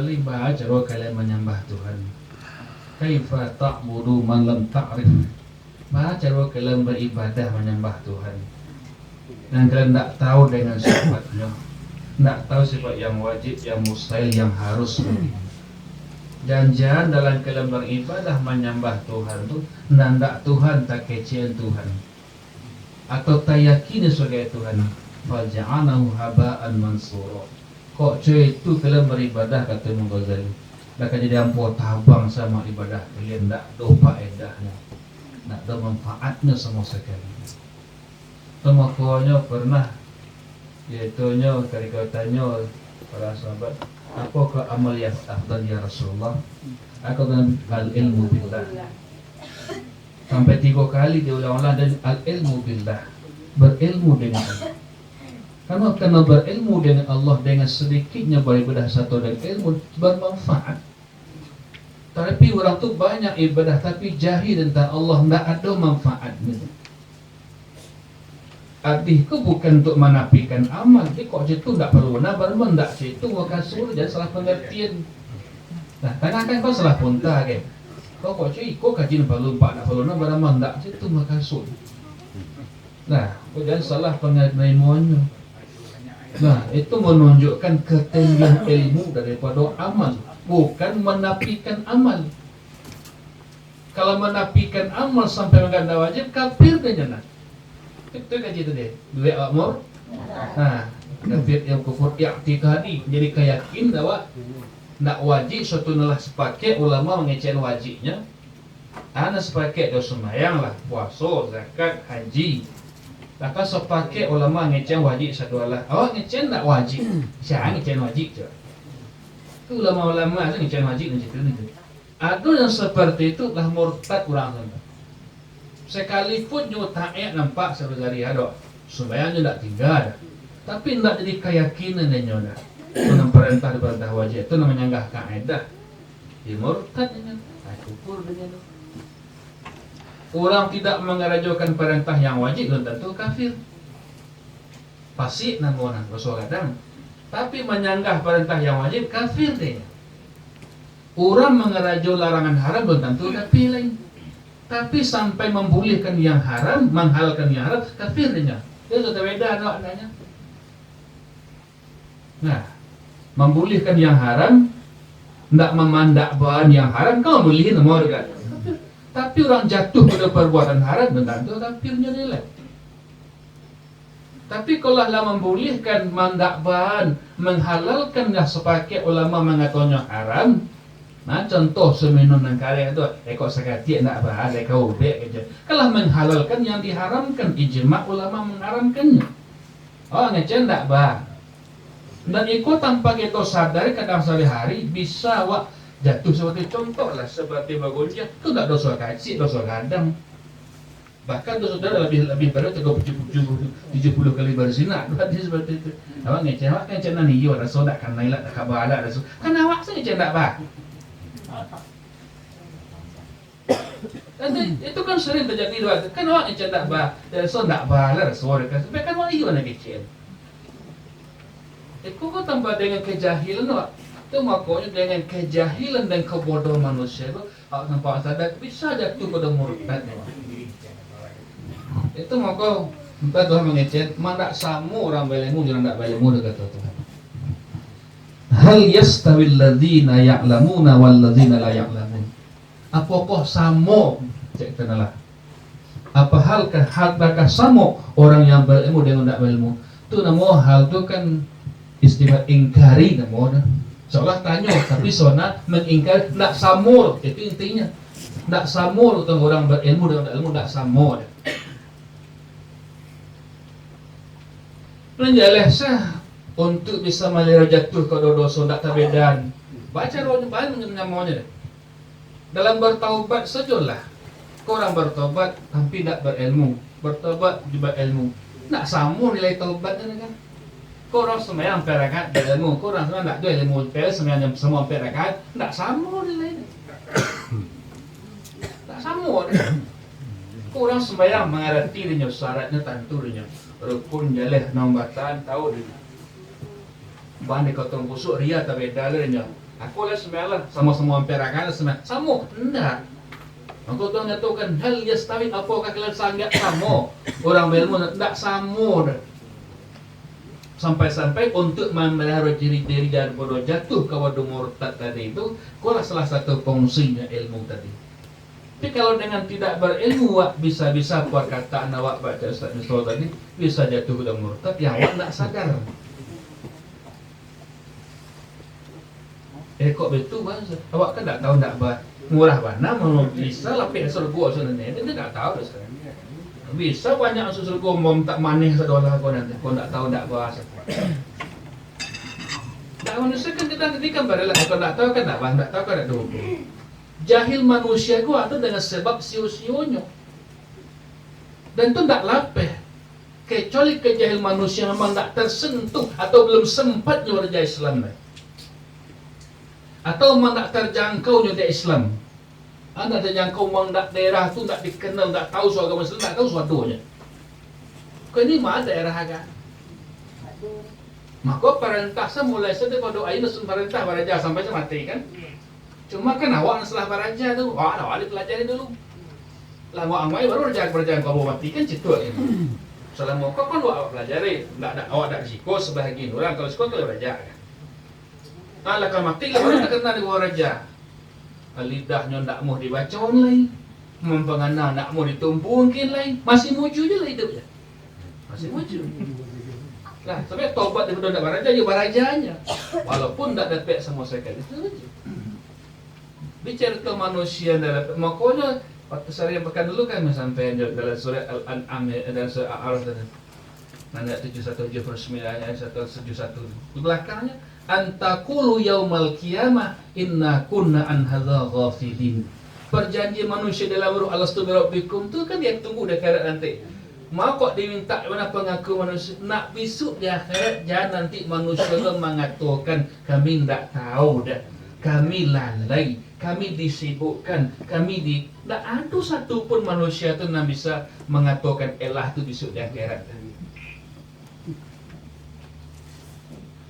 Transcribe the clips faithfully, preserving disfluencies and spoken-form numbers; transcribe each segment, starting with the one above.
Baa caro kalian manyambah Tuhan? Kaifa ta'budu man lam ta'rif? Baa caro kalian baibadah manyambah Tuhan, nan kalian ndak tahu dengan sifatnya, ndak tahu sifat yang wajib, yang mustahil, yang harus? Jan-jan dalam kalian baibadah manyambah Tuhan tu, nan ndak Tuhan takecekan Tuhan, atau tayakini sabagai Tuhan, faja'alahu haba'an mansura. Kok co itu kalian baibadah, kato Imam Ghazali, dah ka jadi ampo tabang samo ibadah kalian, ndak ado faedahnyo, ndak ado manfaatnyo samo sakali. Tamakonyo pernah, yaitunyo, ketika tanyo para sahabat, "Apakah amal yang afdal, ya Rasulullah?" Aku bilang, "Al-ilmu billah." Sampai tigo kali diulang-ulang, dan "Al-ilmu billah," berilmu dengan Allah. Karena, karena berilmu dengan Allah, dengan sedikitnya beribadah satu dan ilmu bermanfaat. Tapi urang tu banyak ibadah, tapi jahil tentang Allah, ndak ado manfaatnyo. Adih ko bukan untuk manapikan amal, jadi kok cak tu ndak paralu, nah, baramal ndak cak tu, mukasuik, jan salah pangartian. Nah, tangakan kau salah punta, kan? Kau kok cak iko kaji nan paralu, pak, ndak paralu, nah, baramal ndak cak tu, mukasuik. Nah, kok jan salah panarimonyo. Nah, itu manunjukkan katinggian ilmu daripado amal, bukan manapikan amal. Kalau manapikan amal sampai manganggap ndak wajib, kafir deh nyo nah. Itu kaji tadi. Duek awak mur-, nah, kafir yang kufur i'tikadi. Jadi kayakin awak ndak wajib, suatu nan lah sapakek ulama mangecekan wajibnyo. Ana sapakek do sumbayang lah, puaso, zakat, haji. Lah kan sapakek ulama ngecekan wajib sado lah. Awak ngecekan ndak wajib? Sia ngecekan wajib tu? Tu ulama-ulama tu ngecekan wajib nan cak tu. Ado yang seperti itu lah murtad urang tu. Sekalipun nyo taat nampak sadari ado, sumbayang nyo ndak tingga dah. Tapi ndak jadi kayakinan dek nyo dah. Tu nan parentah, parentah wajib, tu nan manyanggah kaedah. Yo murtad inyo, ah, kufur inyo tu. Urang tidak mangarajokan parentah yang wajib, belum tantu kafir. Fasik namo nah, doso gadang. Tapi manyanggah parentah yang wajib, kafir deh. Urang mangarajo larangan haram, belum tantu kafir lai. Tapi sampai mambolehkan yang haram, manghalalkan yang haram, kafir deh. Dia sudah beda ado maknanya. Nah, mambolehkan yang haram, ndak mamandak baan yang haram, kan mamboleh namo tu kan? Tapi urang jatuah pado parbuatan haram, belum tantu kafirnyo deh lah. Tapi kalau lah mambolehkan mandak baan, manghalalkan, lah sapakek ulama mangatonyo haram, nah, contoh suminum nan kareh tu, eh, kok sakatiak ndak baa, dek ka ubek ajo. Kan lah manghalalkan yang diharamkan, ijma ulama mangharamkannyo. Awak ngecekan ndak baa. Dan iko tanpa kito sadari, kadang sahari-hari bisa awak jatuah seperti contoh lah, seperti bagonjang. Tu ndak doso kacik, doso gadang. Bahkan tu saudara lebih, lebih pada tiga puluh, tujuh puluh, tujuh puluh kali berzina. Tu hadis seperti itu. Awak ngecekan, awak ngecekan nan iyo, raso ndak kanai lah, ndak kaba lah, raso. Kan awak sajo ngecekan ndak baa. Itu, itu kan sering terjadi, dua. Kan awak ngecekan ndak baa, ya, so ndak baa lah, so dekat. Sampai kan awak iyo nak ngecekan. Iko ko tambah dengan kejahilan, awak. Tu makonyo dengan kejahilan dan kebodohan manusia tu, awak tanpa sadar bisa jatuah pado murtad, awak. Itu mako, entah Tuhan mangecekan, mandak samo urang bailmu jo urang ndak bailmu, kato Tuhan. Hal yastawil ladzina ya'lamuna wal ladzina la ya'lamun? Apokoh samo, cek kanalah. Apa halkah, halkah samo orang yang berilmu dengan tidak berilmu? Tu namo hal tu kan istilah ingkari namo tu. Seolah tanyo, tapi sona mengingkari, ndak samo, itu intinya. Ndak samo tu orang berilmu dengan tidak ilmu, ndak samo. Nan jaleh sah, untuk bisa malihara jatuah ka doso ndak tabedan. Baca doa nyo paling nyamonyo deh. Dalam bertaubat sajolah. Kok urang bertaubat tapi ndak berilmu, bertaubat jo berilmu. Ndak samo nilai taubatnyo kan. Kok urang sumbayang ampek rakaat berilmu, kok urang sumbayang ndak ado ilmu, ampek sumbayang samo ampek rakaat, ndak samo nilainyo. Ndak samo deh. Kok urang sumbayang mangarati dinyo, syaratnyo tantu dinyo. Rukun jaleh, nambatan tahu dinyo. Ban di kotong busuk, ria tabeda lah dinyo. Aku lah sembilan, samo-samo ampia rakaat lah sembilan. Samo? Ndak. Mako Tuhan nyatokan, "Hal yastawi, apokah kalian sanggak samo?" Urang bailmu ndak samo doh. Sampai-sampai untuk mamaliharo diri, diri daripada jatuah ka wadah murtad tadi tu, ko lah salah satu fungsinyo ilmu tadi. Tapi kalau dengan tidak berilmu, wak, bisa-bisa parkataan awak baco Ustaz Misbah tadi, bisa jatuah ka murtad, yang awak ndak sadar. Eh, kok betu, Bang? Awak kan ndak tahu ndak ba-, murah bana, mau bisa lapeh surgo sabananyo. Itu ndak tahu doh sekarang. Bisa banyak masuk surgo, mau tak maneh sadolah ko nanti, kok ndak tahu ndak ba. Ndak manusia kan kita tadi kan baralah, kok ndak tahu kan ndak ba, ndak tahu kan ndak doh. Jahil manusia ko ado dengan sebab sio-sionyo. Dan tu ndak lapeh. Kecuali kejahil manusia memang ndak tersentuh atau belum sempat nyo baraja Islam lai. Atau memang ndak terjangkau nyo dek Islam. Ah, ndak terjangkau, memang ndak daerah tu ndak dikenal, ndak tahu soal agama Islam, ndak tahu soal adonyo. Ko ini ma daerah agak. Mako parentah sa mulai sa daripado ayah langsung parentah baraja sampai sa mati kan. Cuma kan awak nan salah baraja tu, awak, awak dipelajari dulu. Lah awak amai baru baraja, baraja ka mati kan citu kan. Salamo ko kan awak, awak pelajari, ndak, ndak, awak ndak risiko sabahagian urang, kalau risiko kan baraja kan. Nah, lah ka mati lah baru takana dek baraja. Lidahnyo ndak amuah dibacoan lai, mampangana ndak amuah ditumpuakan lai, masih muju je lah iduik je. Masih muju. Nah, sampai tobat daripado ndak baraja, yo baraja nyo. Walaupun ndak dapek samo sakali, itu sajo. Bicara tentang manusia ndak dapek, makonyo waktu sarian pakan dulu kan sampaian jo dalam surat Al-An'am, ya, dalam surat Al-A'raf tadi. Nan ayat tujuh satu, tujuh puluh sembilan, ayat satu tujuh satu. Di balakangnyo, "An taqulu yaumal qiyamah inna kunna an hadza ghafilin." Parjanjian manusia dalam ruh, "Alastu birabbikum," tu kan dia tunggu di akhirat nanti. Mako diminta bana pangakuan manusia, nak bisuak di akhirat, jan nanti manusia tu mangatokan, "Kami ndak tahu doh, kami lalai, kami disibukkan, kami di," ndak ado satu pun manusia tu nan bisa mangatokan elah tu bisuak di akhirat.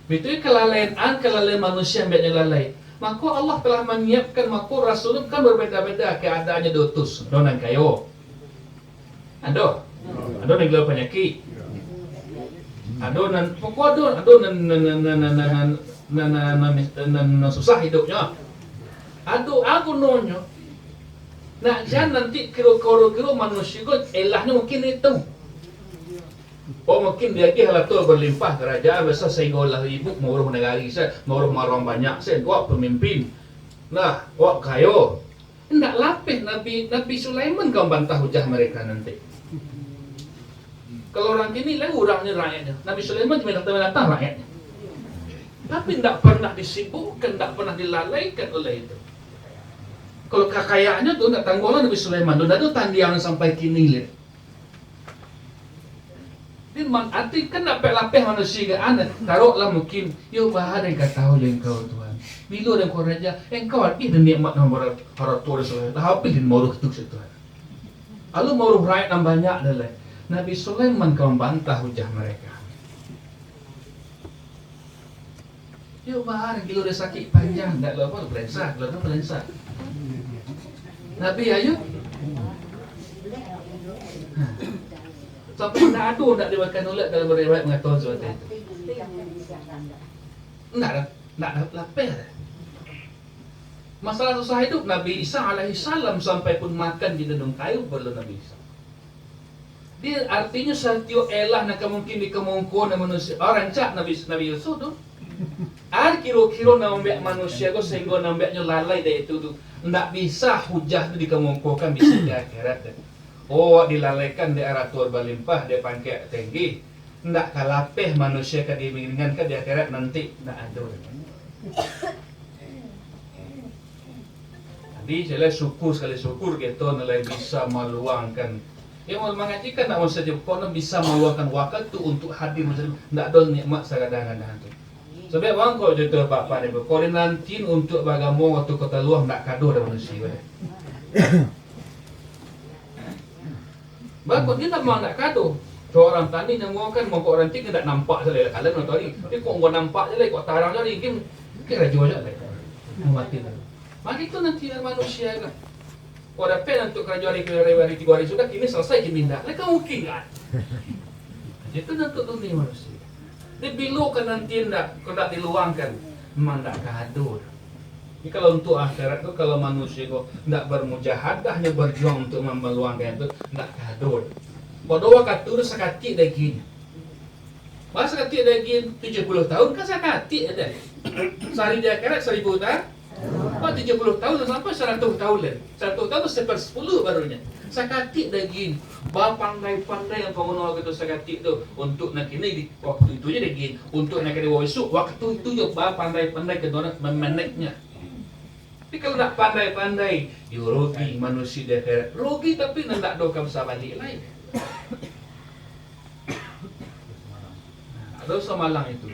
Itu kalalaian, an kalalaian manusia ambiaknyo lalai. Mako Allah telah manyiapkan, mako Rasul kan berbeda-beda keadaannyo diutus. Ado nan kayo. Ado. Ado nan gilo panyakik. Ado nan, pokok ado, ado nan, nan, nan susah hidupnyo. Ado a gunonyo. Nak jan nanti kiro-kiro manusia ko elahnyo mungkin itu. Oh, mungkin diagih lah tu berlimpah kerajaan besar sehinggo lah ibu mauruh nagari se, mauruh maruang banyak se, wak pemimpin. Nah, wak kayo. Ndak lapeh Nabi, Nabi Sulaiman ka mambantah hujah mereka nanti. Kalau urang kini lai urang ni rakyatnyo. Nabi Sulaiman cuma datang-datang rakyatnyo. Tapi ndak pernah disibukkan, ndak pernah dilalaikan oleh itu. Kalau kakayaannyo tu ndak tangguang lah Nabi Sulaiman tu, ndak ado tandiang sampai kini lai. Di man-, ati kan dapek lapeh manusia ka aneh. Taroklah mungkin, yo, baa den ka tahu jo engkau, Tuhan. Bilo den ko raja, engkau abih den nikmat nan bara-, harato den Sulaiman. Lah abih den mauruh tu, Tuhan. Lalu mauruh rakyat nan banyak dah lai. Nabi Sulaiman ka mambantah hujah mereka. Yo, baa, gilo dah sakik panjang, ndak lo apo, pelensa, lo kan pelensa. Nabi Ayub. Ha. Sampai ndak ado, ndak dimakan ulat dalam riwayat mangatokan seperti itu. Ndak ado, ndak ado lapeh. Masalah susah hidup, Nabi Isa alaihissalam sampai pun makan di gunung kayu, balun Nabi Isa. Di, artinyo, satiok elah nan ka mungkin dikamongko dek manusia. Ah, rancak Nabi, Nabi Yusuf tu. Ar kiro-kiro nan mambuek manusia ko sahinggo nan mambueknyo lalai dari itu tu. Ndak bisa hujah tu dikamongkokan bisa di akhirat tu. Oh, dilalaikan dek arato balimpah, dek pangkek tinggi. Ndak ka lapeh manusia ka diiringankan di akhirat nanti. Ndak ado. Jadi, sekali syukur, sekali syukur kito nilai bisa maluangkan. Ya, mau mangaji kan nak masa je, kok nak bisa maluangkan waktu untuk hadir masa je, ndak ado nikmat sagadang-gadang tu. Sebab bang kok je tu apa-apa dia, kok dia nanti untuk bagamo waktu kota luar ndak kado dah manusia. Bako ni nama ndak kado. Cok urang tani namo kan mangko urang ti ndak nampak se lai, kalau matahari. Tapi kok nggak nampak se lai, kok tarang se lai, mungkin, mungkin rajo se lai. Mati lah. Mati tu nanti manusia kan. Kok dapek nanti karajo hari, hari, hari tigo hari sudah, kini salasai kini indak. Lah, kan mungkin kan? Itu nanti dunia manusia. Dia bilo kan nanti indak, kok indak diluangkan, memang indak ka ado. Jadi kalau untuk akhirat tu, kalau manusia ko indak bermujahadah, nyo berjuang untuk meluangkan tu, indak ka ado. Pado wakatu tu sakatik dagiang. Bah sakatik dagiang tujuah puluah tahun, kan sakatik ado. Sahari di akhirat, saribu tahun. Bah tujuah puluah tahun, sampai saratuih tahun lai. Saratuih tahun, saparsapuluah barunyo. Sakatik dagiang. Bapandai-pandai nan panguno wakatu sakatik tu. Untuk nan kini di wakatu itu je dagiang. Untuk nan kini wakatu esok, wakatu itu je bapandai-pandai ka urang mamaneknyo. Tapi kalau indak pandai-pandai, yo rugi manusia di akhirat. Rugi, tapi nan indak ado ka bisa baliak lai. Ado samalang itu.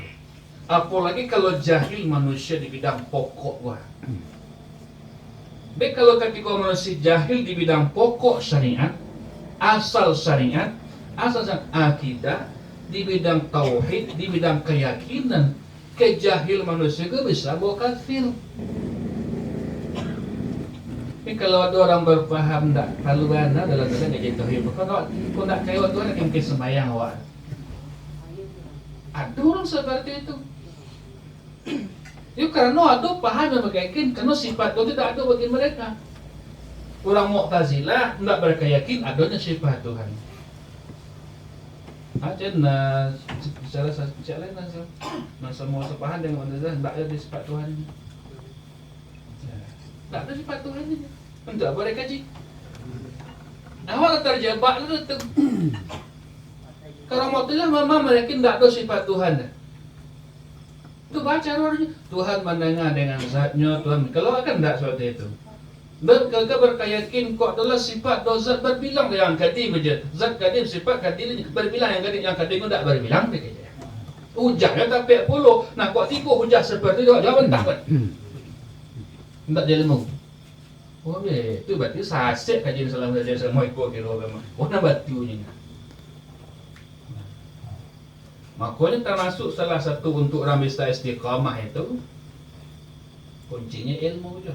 Apolagi kalau jahil manusia di bidang pokok, wah. Be, kalau katiko manusia jahil di bidang pokok syariat, asal syariat, asal syariat, akidah, di bidang tauhid, di bidang keyakinan, kejahil manusia ko bisa bawa kafir. Tapi kalau ado urang bapaham ndak talalu bana dalam, dalam ngaji tauhid, mako awak, kok ndak kayo Tuhan, mungkin sumbayang awak. Ado urang seperti itu. Yo, karano ado paham yang bakayakin, karano sifat Tuhan tu indak ado bagi mereka. Urang Mu'tazilah ndak bakayakin adonyo sifat Tuhan. Aja nah, bicara sa-, bicara lain lah, sa-, nah, samo sapaham dengan Mu'tazilah, ndak ado sifat Tuhan. Ya. Ndak ado sifat Tuhan. Untuk apa mereka kaji? Awak lah terjebak lah tu. Kalau Mu'tazilah memang mereka ndak ado sifat Tuhan. Tu baca rohnya. Tuhan mandanga dengan zatnya, Tuhan. Kalau kan ndak seperti itu. Ber-, kagak berkeyakin kok adalah sifat do zat berbilang yang kadim aja. Zat kadim, sifat kadim, berbilang yang kadim, yang kadim tu ndak berbilang dek aja. Ujangnyo tapek pulo. Nah, kok tibo ujan seperti itu, jawab ndak, kan? Ndak jadi ilmu. Oh, be, tu berarti sasek kaji salam saja sama iko kiro agama. Oh, nah, batunyo. Makonyo, tamasuk salah satu untuk urang bisa istiqamah itu, kuncinyo ilmu juo.